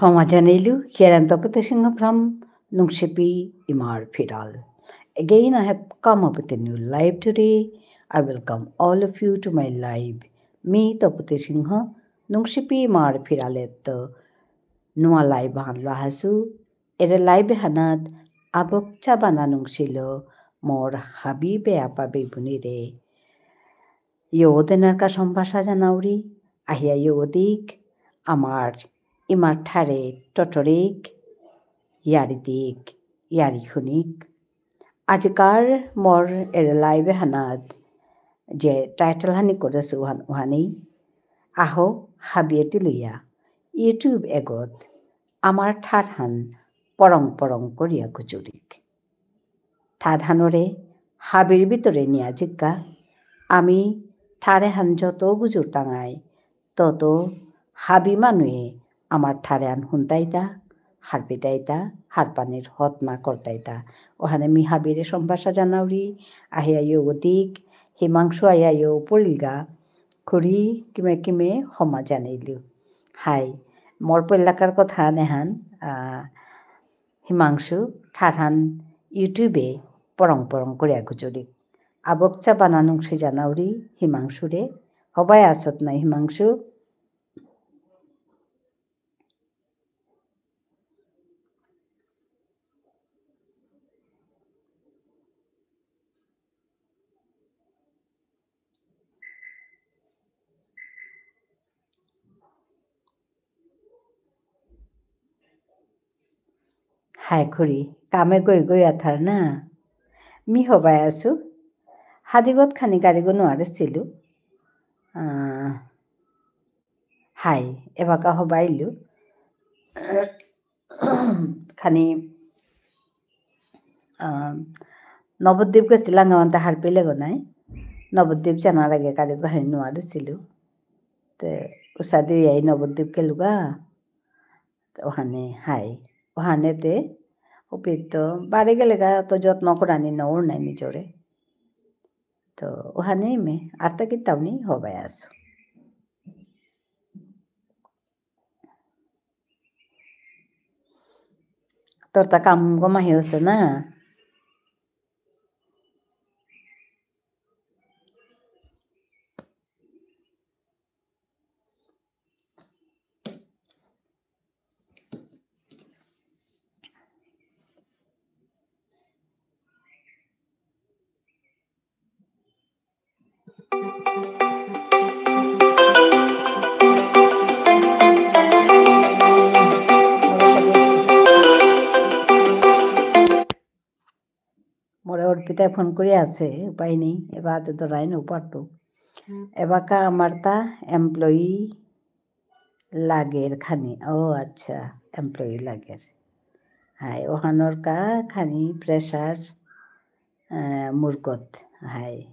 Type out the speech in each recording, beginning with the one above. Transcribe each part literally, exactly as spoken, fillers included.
Pamajanelu, here I am Tapati Singha from Nungshipi Imar Phiral. Again, I have come up with a new live today. I welcome all of you to my live. মি তপতি সিংহ, নুংশিপি ইমার ফিরালেত্ত নুয়া live আহান লহাসু। এরে live হানাত আবকচা বানা নুংশিল মোর হাবি বেয়াপা বেবুনিরে। য়ৌ দেনারকা সম্ভাষা জানাউরি, আহিয়া য়ৌ দিক, আমার ইমার ঠারে টটরিক, ইয়ারি দিক, ইয়ারি হুনিক। আজিকার মোর এরে live হানাত যে title হানি করেসু উহান-, উহানি, আহো হাবিয়ে তিলয়া, YouTube এগত আমার ঠারহান পরং পরং করিয়া গুজুরিক। ঠারহানরে হাবির ভিতরে নিয়া জিক্কা, আমি ঠারেহান যত গুজুরতাঙাই, তত হাবি মানুয়ে আমার ঠারেহান হুনতাইতা, হারপিতাইতা, হারপানির হতনা করতাইতা। ওহানে মি হাবিরে সম্ভাষা জানাউরি, আহিয়া য়ৌ দিক, হিমাংশু আয়া য়ৌ পড়িলগা, খুরি কিমে কিমে হমা জানাইলু। হাই, মোর পল্লাকার কথা নেহান, আহ, হিমাংশু, ঠারহান YouTube এ পরং পরং করিয়া গুজুরিক। আবকচা বানা নুংশি জানাউরি হিমাংশুরে। হবাই আসত নাই হিমাংশু? হাই খুরি, কামে গই গই আথার না। মি হবাই আসু। হাদিগত খানি গারিগ নুয়ারেসিলু। আহ, হাই, এবাকা হবাইলু। খানি, আহ, নবদ্বীপ গেসিলাঙ আনতে হারপিলেগ নাই। নবদ্বীপ যানার আগে গারিগ হানি নুয়ারেসিলু। তে উসাদে ইয়াই নবদ্বীপ গেলুগা। ওহানে হাই। ওহানেতে উপিত বারে গেলেগা তো যত্ন করানি নৌর নাই নিজরে। তো ওহানে মে আর তা কিতাউনি হবাই আসু। তোর তা কাম গমা হেউসে না? মোরে অর্পিতায় ফোন করে আছে, উপায় নেই, এবার তো ধরাই না পারতো। এবাকা আমার তা employee লাগের খানি। ও আচ্ছা, employee লাগের। হাই, ওহানর কা খানি pressure, আহ, মুরকত। হাই।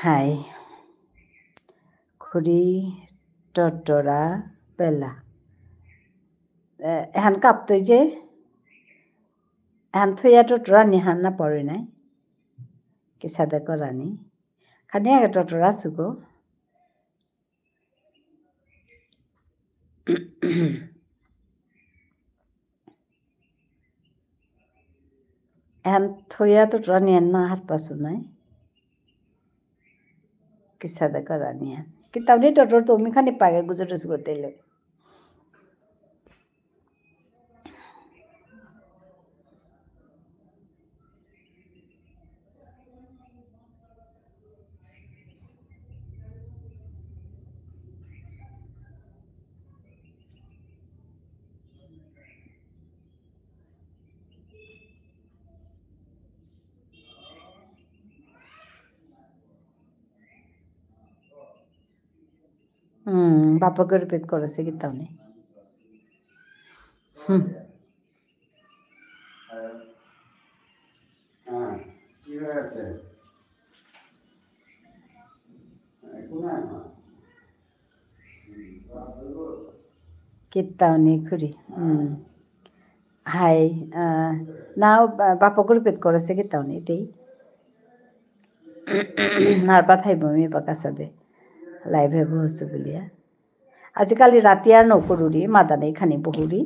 হাই। খুরি টটরা বেলা। এ, এহান কাপতই যে, এহান থইয়া টটরা নিহান না পড়ে নাই। কিসাদে করানি। খানি আগে টটরা সুগো। এহান থইয়া টটরা নিয়ান না হারপাসু নাই। কিসাদে করানিয়ান। কিতাউনি টটর তো মি খানি পাগে গুজরেসু গো তেলে। হুম, বাপকে repeat করেসে কিতাউনি। হুম। কিতাউনি খুরি। হুম। হাই, আহ, নাও বা-, বাপকে repeat করেসে কিতাউনি, তেই। নারপা থাইব মি বাকাসাদে। Live এ বসু বুলিয়া। আজিকালি রাতি আর নকরুরি, মাদানে খানি বহুরি।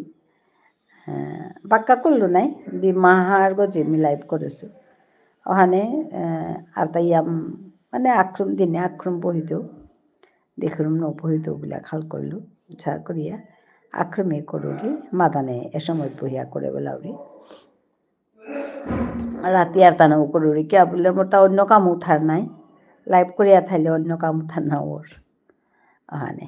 আহ, বাক্কা করলু নাই, দি মাহার গজে মি live করেসু। ওহানে, আহ, আর তাই আম-, মানে আক্রম দিনে আক্রম বহিত, দেখরুম ন বহিত বুলা খাল করলু, যা করিয়া আক্রমে করুরি, মাদানে এ সময় বহিয়া করে বেলাউরি। রাতি আর তানা করুরি, কিয়া বুলে মোর তা অন্য কাম উঠার নাই, live করিয়া থাইলে অন্য কাম উঠার না ওর। ওহানে।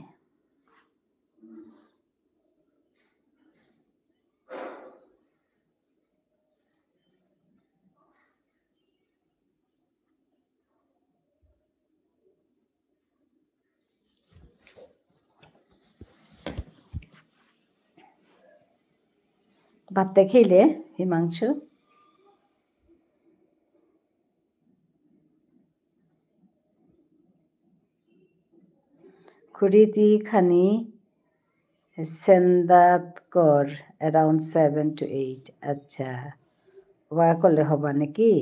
ভাতে খেলে হিমাংশু? খুরিদি খানি সেন্দাত কর, around seven to eight। আচ্ছা, ওয়া করলে হবা নাকি?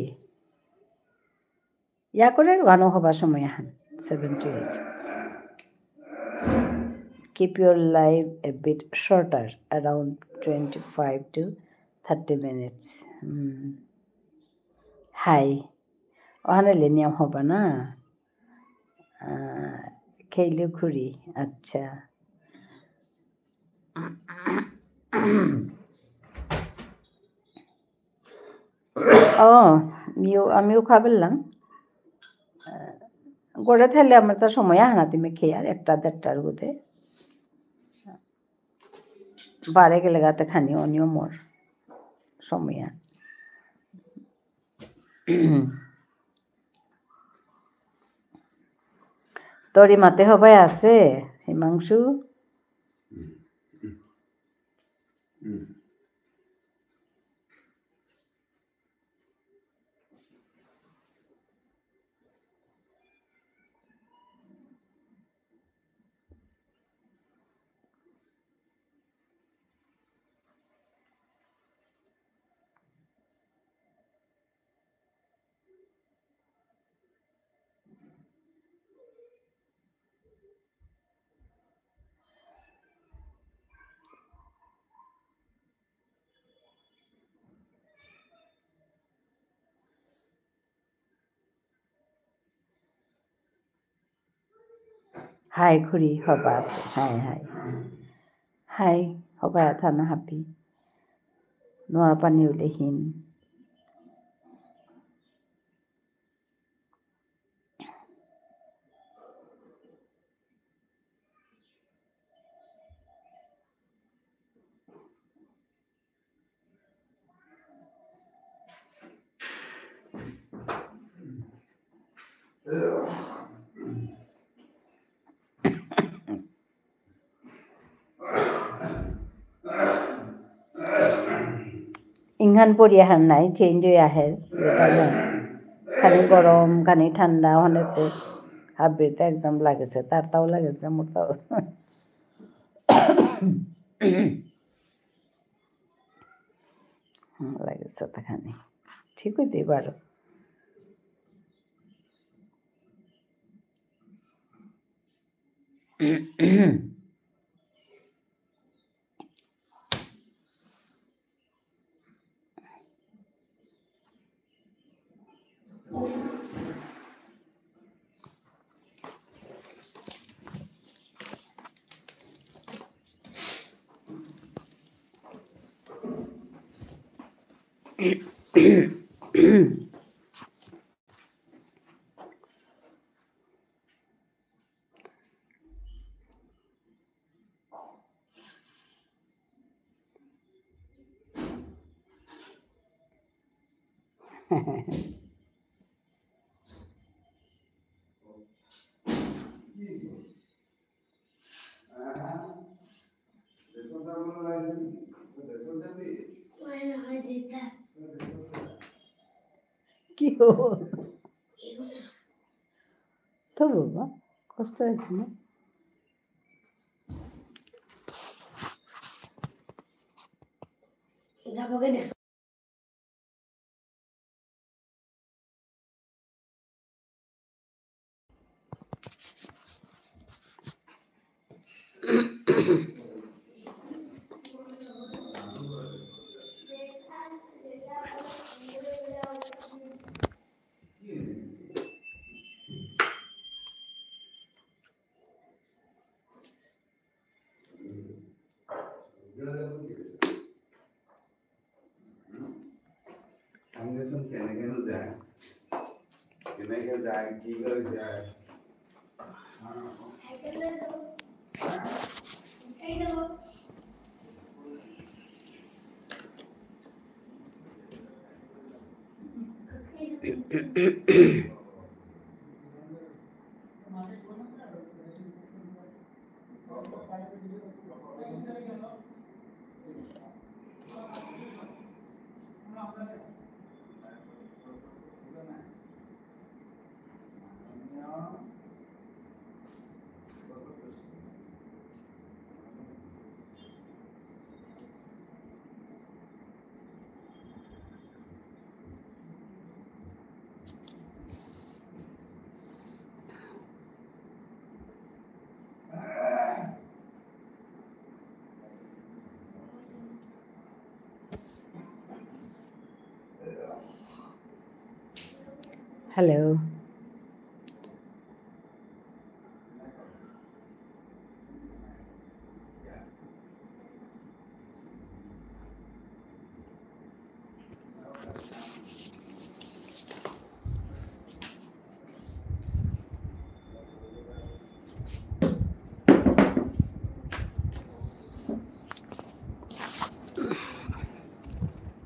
ইয়া করে ওয়ানো হবা সময় Ahan, seven to eight। Keep your live a bit shorter, around twenty-five to thirty minutes। হুম। হাই। ওহানে লে নিয়ম হবা না? আহ, খেইলে খুরি, আচ্ছা। ও, মিউ, আমিও খাবেলাম। আহ, গড়ে থাইলে আমার তো সময় আহানা তুমি খেয়ে আর একটা দেড়টার মধ্যে। বারে গেলে গাতে খানি অনিয়মর সময়। তোর ইমাতে হবাই আছে, হিমাংশু? হাই খুরি, হবা আছে। High, high. হাই, হবা থানা হাবি। নোয়া পানি উলেহীন। ইংহান পরি আহার নাই, change হয়ে আহের, এটা না। খানি গরম, খানি ঠান্ডা, ওখানেতে হাবিতে একদম লাগেছে, তার তাও লাগেছে, মোর তাও। হুম, লাগেছে তো খানি। ঠিক হইতে পারো। কি হো? তো বাবা, কষ্ট হয়েছে না? সঙ্গে সঙ্গে কেনে কেনে যায়? কেনে কেনে যায়? কি করে যায়? Hello.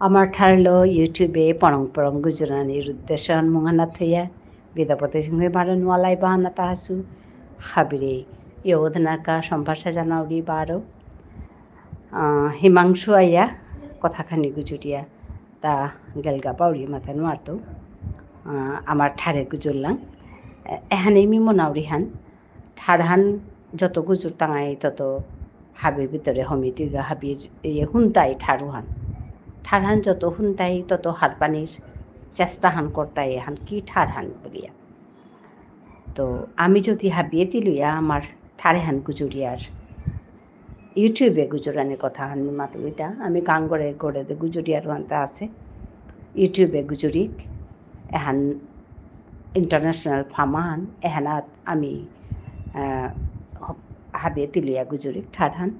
আমার ঠারলো YouTube-এ পরং পরং গুজরানির উদ্দেশ্যহান মুঙহানাত থইয়া, বিদ্যাপতি সিংহ বারো নুয়া live আহানাত আহাসু, হাবিরে ইয়োধনাকা সম্ভাষা জানাউরি বারো, আহ, হিমাংশু আয়া কথাখানি গুজুরিয়া তা গেলগা পাউরি মাতা নুয়ারতু, আহ, আমার ঠারে গুজুরলাং, এ-, এহানেই মি মনাউরিহান, ঠারহান যত গুজুর তাঙাই তত হাবির ভিতরে হমিতিগা হাবির ইয়ে হুনতাই ঠারুহান। ঠারহান যত হুনতাই তত হারপানির চেষ্টাহান করতাই এহান কি ঠারহান বুলিয়া। তো আমি যদি হাবিয়ে তিলুয়া আমার ঠারেহান গুজুরিয়ার YouTube-এ গুজুরানির কথাহান মাতুরিতা, আমি কাঙ্গরে গড়ে দে গুজুরিয়ার ওয়ান্তা আছে। YouTube-এ গুজুরিক, এহান international ফামাহান, এহানাত আমি, আহ, হ-, হাবিয়ে তিলুয়া গুজুরিক ঠারহান।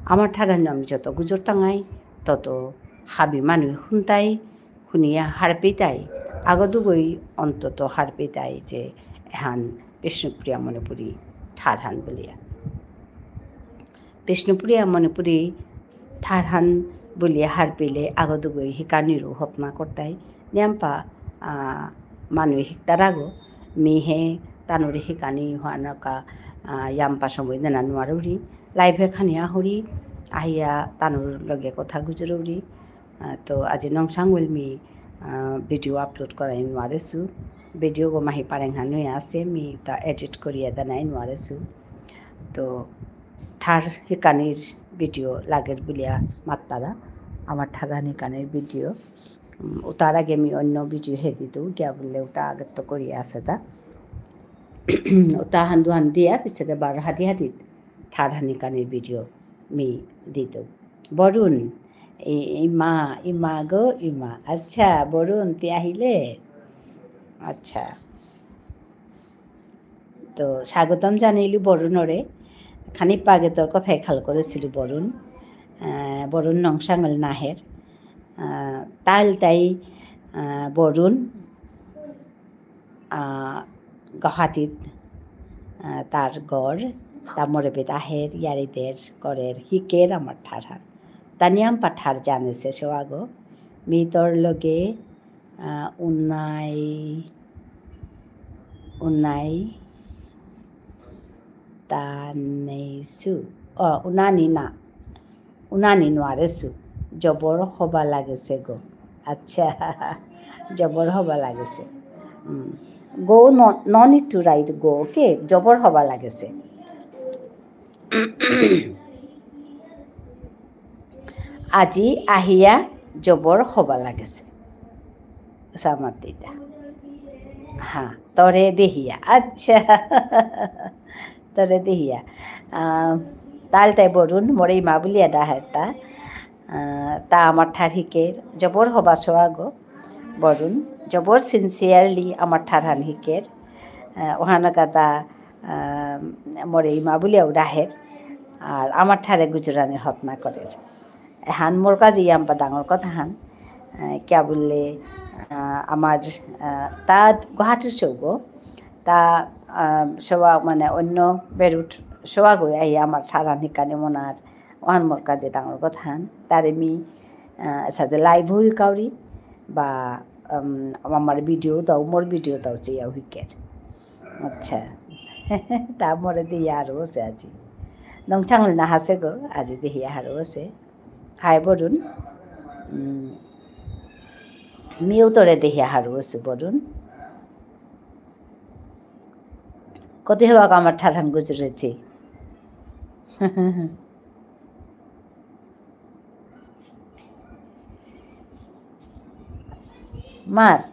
আমার ঠারহান আমি যত গুজুর তাঙাই, তত হাবি মানু হুনতাই, হুনিয়া হারপিতাই, আগদুগই অন্তত হারপিতাই যে এহান বিষ্ণুপ্রিয়া মণিপুরী ঠারহান বুলিয়া। বিষ্ণুপ্রিয়া মণিপুরী ঠারহান বুলিয়া হারপিলে আগদুগই হিকানিরু হতনা করতাই। নিয়াম্পা, আহ, মানু হিকতারাগো, মিহে তানুরি হিকানি হুয়ানকা, আহ, ইয়াম্পা সময় দেনা নুয়ারুরি। Live-এ খানি আহুরি, আহিয়া তানুর লগে কথা গুজরুরি। আহ, তো আজি নংসাং will মি, আহ, video upload করাই নুয়ারেসু। Video গো মাহি পারেং হানুই আছে, মি তা edit করিয়া দেনাই নুয়ারেসু। তো ঠার হিকানির video লাগের বুলিয়া মাত্তারা, আমার ঠার হিকানির video। উম, উতার আগে মি অন্য video হে দিতু, গিয়া বুললে উতা আগে তো করিয়া আছে তা। উতা হান দুহান দিয়া, পিছেদে বারো হাতি হাতি ঠারহান হিকানির video মি দিতু। বরুণ, ই-, ইমা, ইমা গো, ইমা। আচ্ছা, বরুণ, তি আহিলে? আচ্ছা। তো, স্বাগতম জানাইলু বরুণরে। খানিক আগে তোর কথাই খাল করেসিলু বরুণ। আহ, বরুণ নংসাঙল নাহের। আহ, তাইল তাই, আহ, বরুণ। আহ, গুয়াহাটিত, আহ, তার ঘর, তা মোরে বেদা হের, ইয়ারি দের, করের, হিকের আমার ঠারহান। তা নিয়াম্পা ঠার জানেসে সোয়াগো, মি তোর লগে, আহ, উনাই, উনাই, তানেসু। অ, উনানি না। উনানি নুয়ারেসু। জবর হবা লাগেসে গো। আচ্ছা। জবর হবা লাগেসে। উম। Go, no, no need to write go, okay? জবর হবা লাগেসে। আজি আহিয়া জবর হবা লাগেসে। সামাতিতা। হ্যাঁ, তরে দেহিয়া। আচ্ছা। তরে দেহিয়া। আহ, তাইল তাই বরুণ, মোরে ইমা বুলিয়া ডাহের তা। আহ, তা আমার ঠার হিকের, জবর হবা সোয়াগো বরুণ, জবর sincerely আমার ঠারহান হিকের। আহ, ওহানকা তা, আহ, মোরে ইমা বুলিয়াও ডাহের। আর আমার ঠারে গুজরানি হতনা করের। এহান মোর কাজে ইয়াম্পা ডাঙর কথাহান। আহ, কিয়া বুললে, আহ, আমার, আহ, তা গুয়াহাটির সৌগ, তা, আহ, সৌগ মানে অন্য বেরুট সৌগ আই আমার ঠারহান হিকানি মনার, ওহান মোর কাজে ডাঙর কথাহান। তারে মি, আহ, সাথে live হুই কাউরি, বা, উম, আমার video দাও, মোর video দাও চেয়াও হিকের। আচ্ছা। তা মোরে দিয়া হারৌ অসে আজি। নংথাংলে না হাসে গো, আজি দেহিয়া হারৌ অসে। হাই বরুণ। উম, মিউ তোরে দেহিয়া হারৌ অসু বরুণ। কতি হবা আমার ঠারহান গুজরেছি। মাত।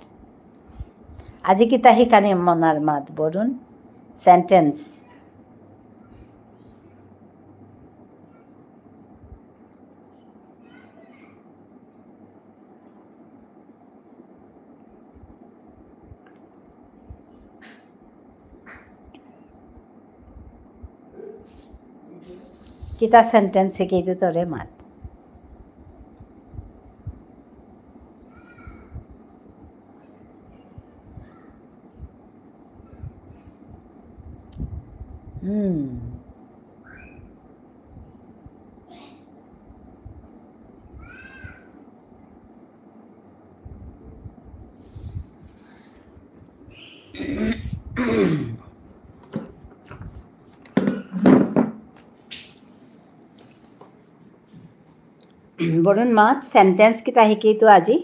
আজি কিতা হিকানি মনার মাত বরুণ? Sentence. কিতা sentence হিকেইতু তোরে মাত। হুম। বরুণ মাত, sentence কিতা হিকেইতু আজি?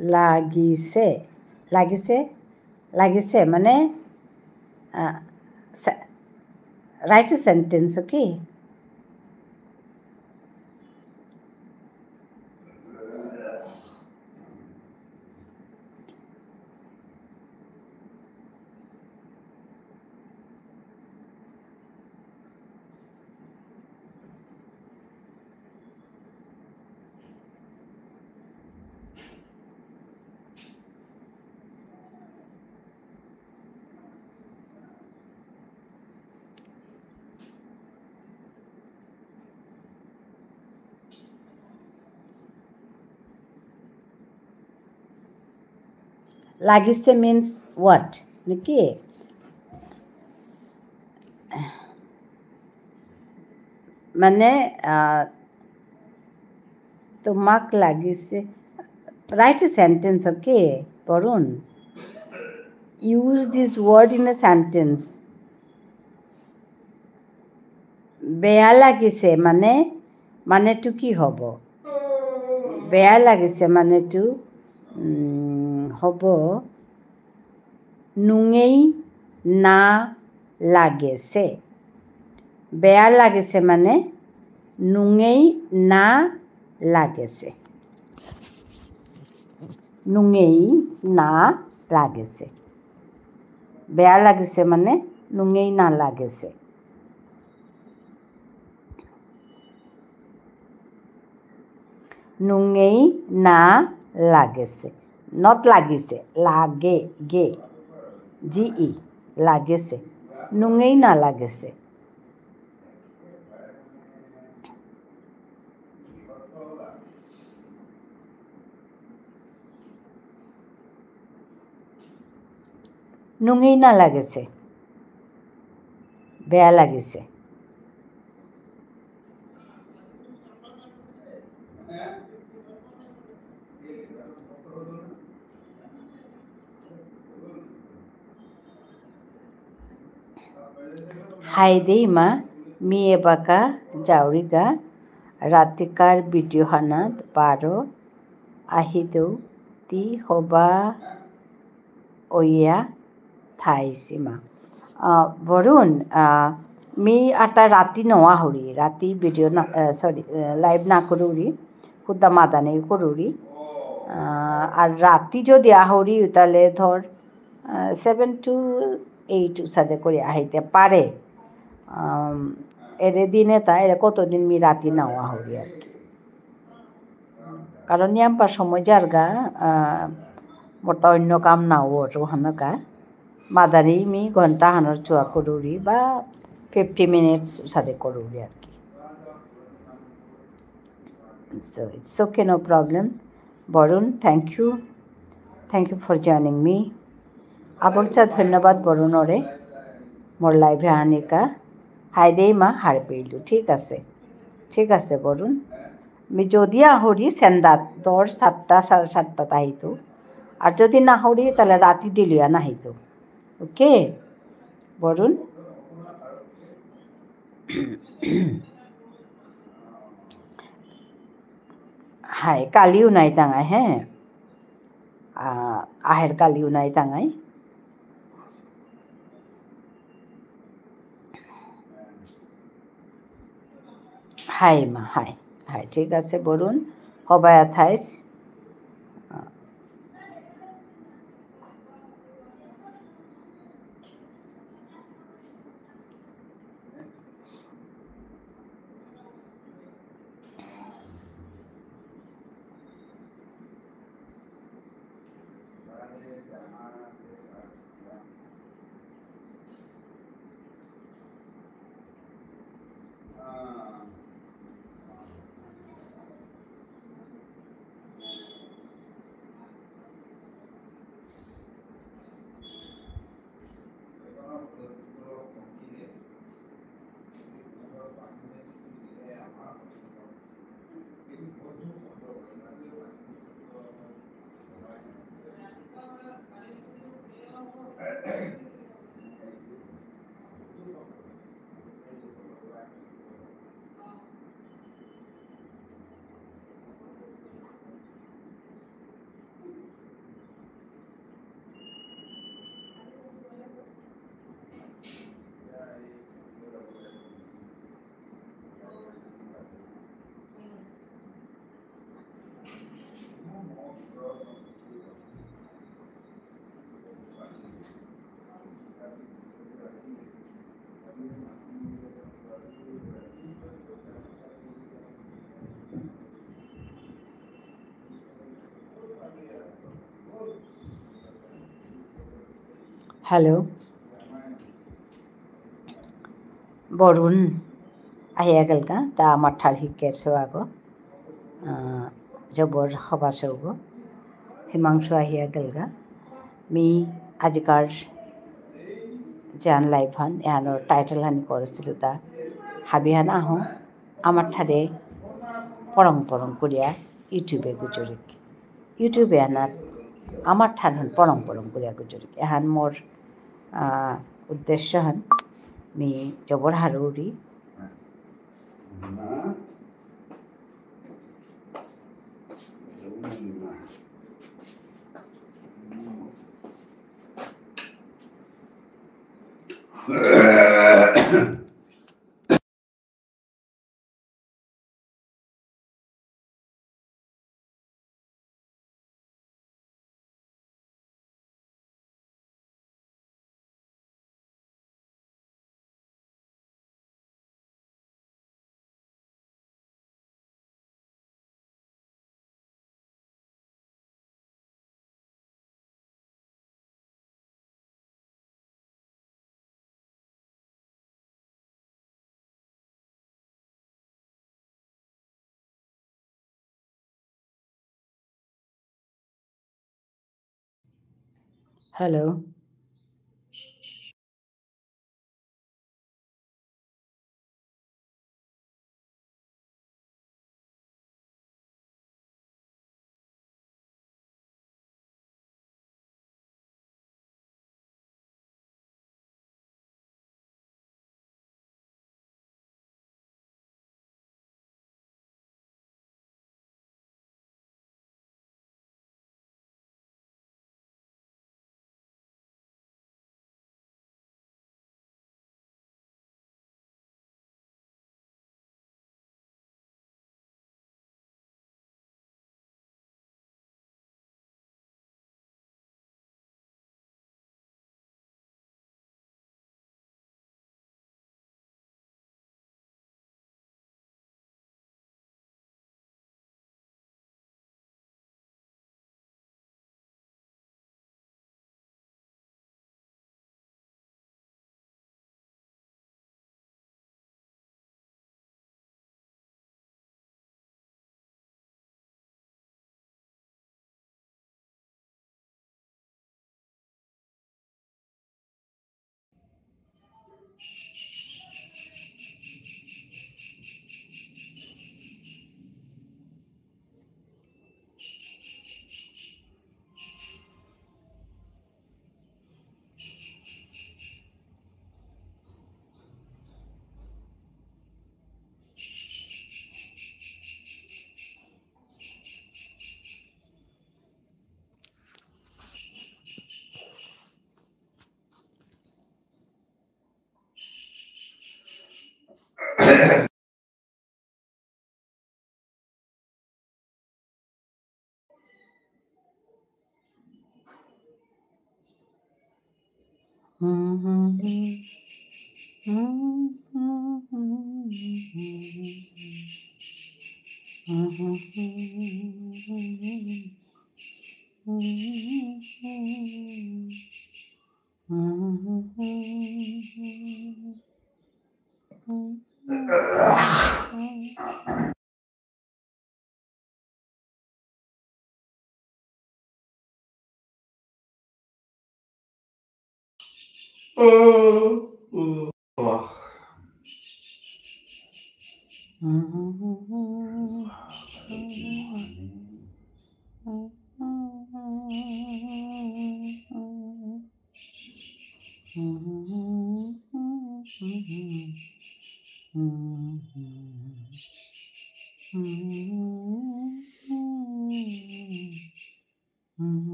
লাগিছে, লাগিছে, লাগিছে মানে, আহ, সে-, write a sentence, okay? লাগিছে means what? নেকি? মানে, আহ, তোমাক লাগিছে, write a sentence, okay, Varun? Use this word in a sentence. বেয়া লাগিছে মানে, মানেটো কি হ'ব? বেয়া লাগিছে মানেটো, উম, হ'ব, নুঙেই না লাগেছে। বেয়া লাগিছে মানে নুঙেই না লাগেছে। নুঙেই না লাগেছে। বেয়া লাগিছে মানে নুঙেই না লাগেছে। নুঙেই না লাগেছে। Not লাগিছে, লাগে, গে। জি ই, লাগেছে। নুঙেই না লাগেছে। নুঙেই না লাগেছে। বেয়া লাগিছে। হাই দেই মা, মি এবাকা যাউরিগা, রাতিকার video হানাত বারো আহিতৌ তি হবা ওইয়া থাইসিমা। আহ, বরুণ, আহ, মি আতা রাতি নোয়া হরি, রাতি video না, আহ, sorry, আহ, live না করুরি, হুদা মাদানে করুরি। আহ, আর রাতি যদি আহরি, তাহলে ধর, আহ, seven to eight উসাদে করে আহিতে পারে। আম, এরে দিনে তা, এরে কতদিন মি রাতি নাও আহরি আর কি। কারণ ইয়াম্পা সময় যারগা, আহ, মোর তা অন্য কাম নাও ওর, ওহানকা। মাদারি মি ঘন্টা হানর চুয়া করুরি বা fifty minutes উসাদে করুরি আর কি। So, it's okay, no problem. Varun, thank you. Thank you for joining me. আবংচা ধন্যবাদ বরুণরে। মোর live এ আনিকা। হাই দেই মা, হার পেইলু। ঠিক আছে। ঠিক আছে, বরুণ। মি যদি আহরি সেন্দাত, ধর সাতটা, সাড়ে সাতটা তাহিতু। আর যদি না হরি, তাহলে রাতি ডিলিয়া না হইতো। Okay? বরুণ? হাই, কালিও নাই তাঙাই, হ্যাঁ? আ, আহের কালিও নাই তাঙাই। হাই মা, হাই। হাই, ঠিক আছে, বরুণ। হবায়া থাইস। Hello. বরুণ আহিয়া গেলগা, তা আমার ঠার হিকের সোয়াগো। আহ, জবর হবা সৌগো। হিমাংশু আহিয়া গেলগা। মি আজিকার জান live হান, এহানর title হানি করেছিল তা। হাবি হান আহো, আমার ঠারে পরং পরং করিয়া YouTube এ গুজরিক। YouTube এ আনার আমার ঠার হান পরং পরং করিয়া গুজরিক। এহান মোর, আহ, উদ্দেশ্য হান। মি জবর হারৌরি। Hello.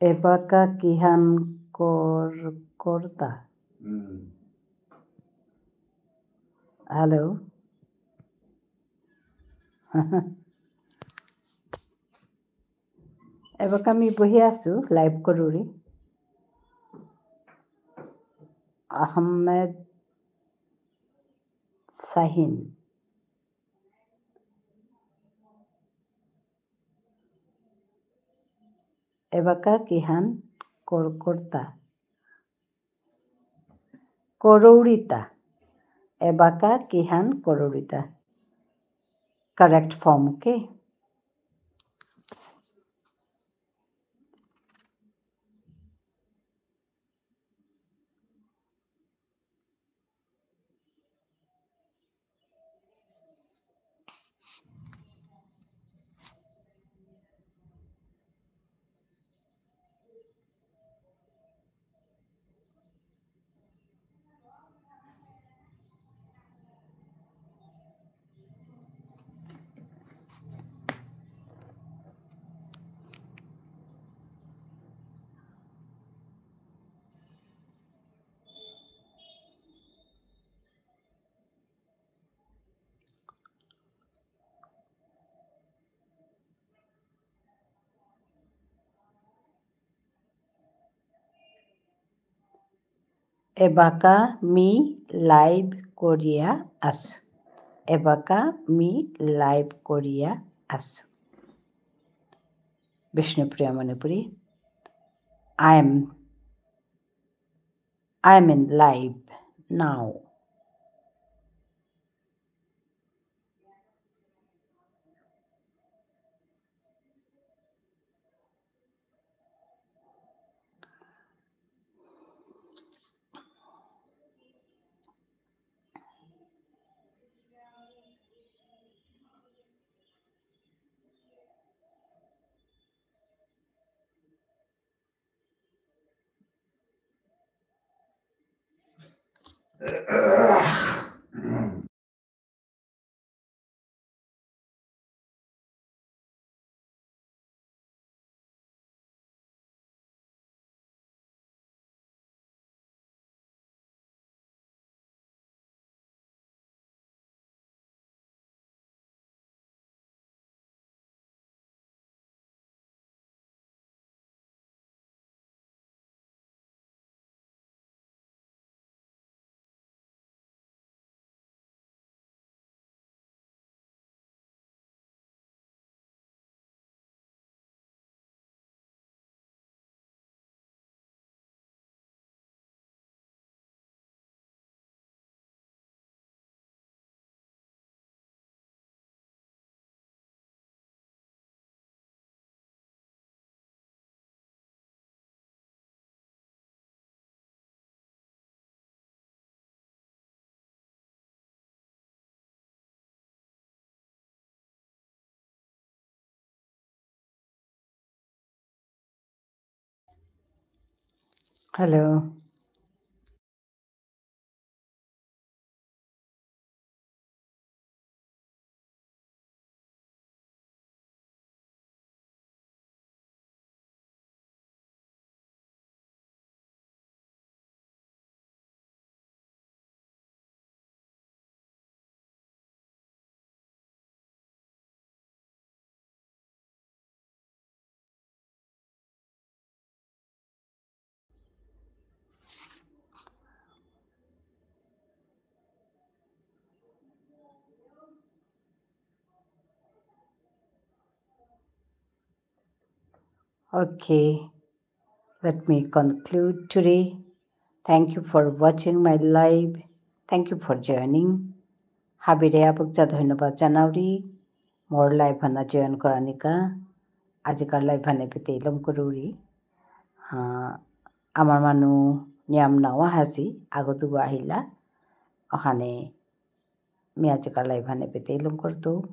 এবাকা কিহান কর-, করতা? হুম। Hello? এবাকা আমি বহি আছো, live করুরি। আহমেদ শাহিন। এবাকা কিহান কর-, করতা? করৌরিতা। এবাকা কিহান করৌরিতা। Correct form, okay? এবাকা মি live করিয়া আস। এবাকা মি live করিয়া আস। বিষ্ণুপ্রিয়া Manipuri, I am, I am in live now. Hello. Okay, let me conclude today. Thank you for watching my live. Thank you for joining. হাবিরে আবুকচা ধন্যবাদ জানাউরি। মোর live হানা join করানিকা। আজিকার live হানে পেতে ইলম করুরি। আহ, আমার মানু নিয়াম নাওয়া হাসি, আগো দুগো আহিলা। অহানে মি আজিকার live হানে পেতে ইলম করতু।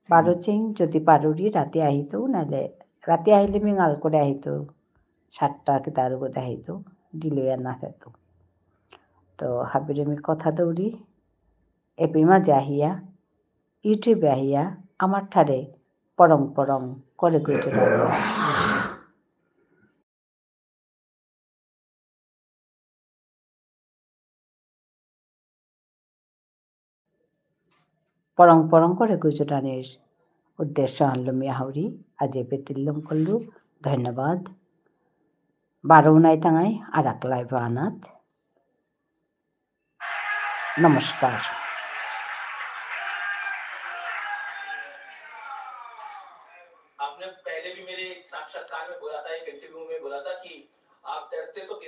বারো চিং যদি পারুরি রাতি আহিতু, নাইলে রাতি আহিলে মি ঙাল করে আহিতু। সাতটা কি তার উপরে আহিতু, delay আর না থাকতু। তো হাবিরে মি কথা দৌরি, এপি মাঝে আহিয়া, YouTube এ আহিয়া, আমার ঠারে পরং পরং করে গুজরানি। পরং পরং করে গুজরানির উদ্দেশ্য আনলো মিয়া হাউরি, আজে বেতিল্লম করলু। ধন্যবাদ। বারো নাই তাঙাই আরাক live আনাত। নমস্কার।